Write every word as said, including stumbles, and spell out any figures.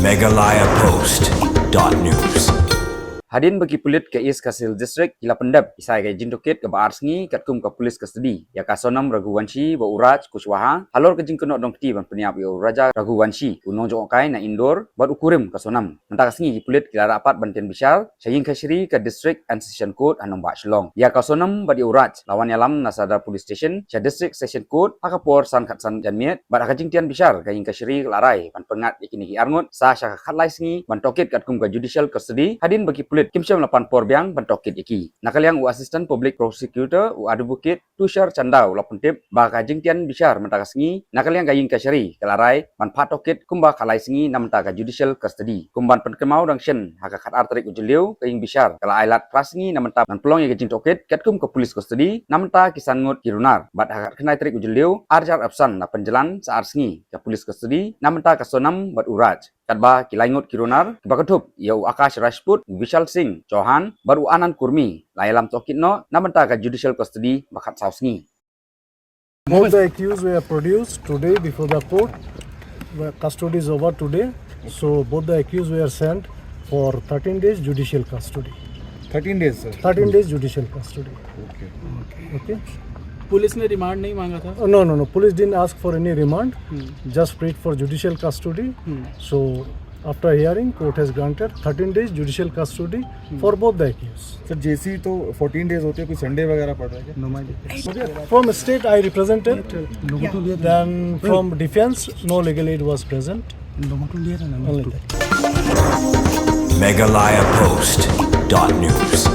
Meghalaya Post dot news. Hadien ba ki pulit ka East Khasi Hills District ki la pyndep ïa ka jingtohkit kaba ar sngi katkum ka police custody ïa ka Sonam Raghuvanshi bad u Raj Kushwaha halor ka jingkynnoh dongkti ban pynïap ïa u Raja Raghuvanshi, u nongjngohkai na Indore, bad u kurim ka Sonam. Mynta ka sngi ki pulit ki la rah pat ban tian bishar sha ïing kashari ka District and Session Court ha nongbah Shillong. Ïa ka Sonam bad ïa u Raj la wan ïalam na Sadar Police Station sha District Session Court ha ka por san khatsan janmiet, bad ha ka jingtian bishar ka ïing kashari ka la rai ban pynngat ïa kine ki arngut sa sha ka khatlai sngi ban tohkit katkum ka judicial custody, hadien ba ki pulit kim shym la pan por biang ban tohkit ïa ki. Na ka liang u Assistant Public Prosecutor, u Advocate Tushar Chanda, u la pyntip ba ka jingtian bishar mynta ka sngi na ka liang ka ïing kashari ka la rai ban phah tohkit kumba khatlai sngi na bynta ka judicial custody. Kum ban pynkynmaw dang shen, ha ka khatar tarik u Jylliew ka ïing bishar ka la ailad phra sngi na bynta ban pynlong ïa ka jingtohkit katkum ka police custody na bynta ki san ngut ki runar, bad ha ka khatkhyndai tarik u Jylliew ar hajar arphew san la pynjlan sa ar sngi ka police custody na bynta ka Sonam bad u Raj. Katba ki lai ngut ki runar kiba kynthup ïa u Akash Rajput, u Vishal Singh Chauhan bad u Anand Kurmi la ïalam tohkit noh na bynta ka judicial custody ba khatsaw sngi. Both the accused were produced today before the court. The custody is over today. So both the accused were sent for thirteen days judicial custody. Thirteen days, sir. Thirteen days judicial custody. Okay. Okay. Police ने रिमांड नहीं मांगा था? Uh, no, no, no. Police didn't ask for any remand. Just prayed for judicial custody. So after hearing, court has granted thirteen days judicial custody for both the accused. Sir, JC तो fourteen days होते हैं, कोई संडे वगैरह पड़ रहा है क्या? From state, I represented. Then from defense, no legal aid was present. Only that. Meghalaya Post dot news.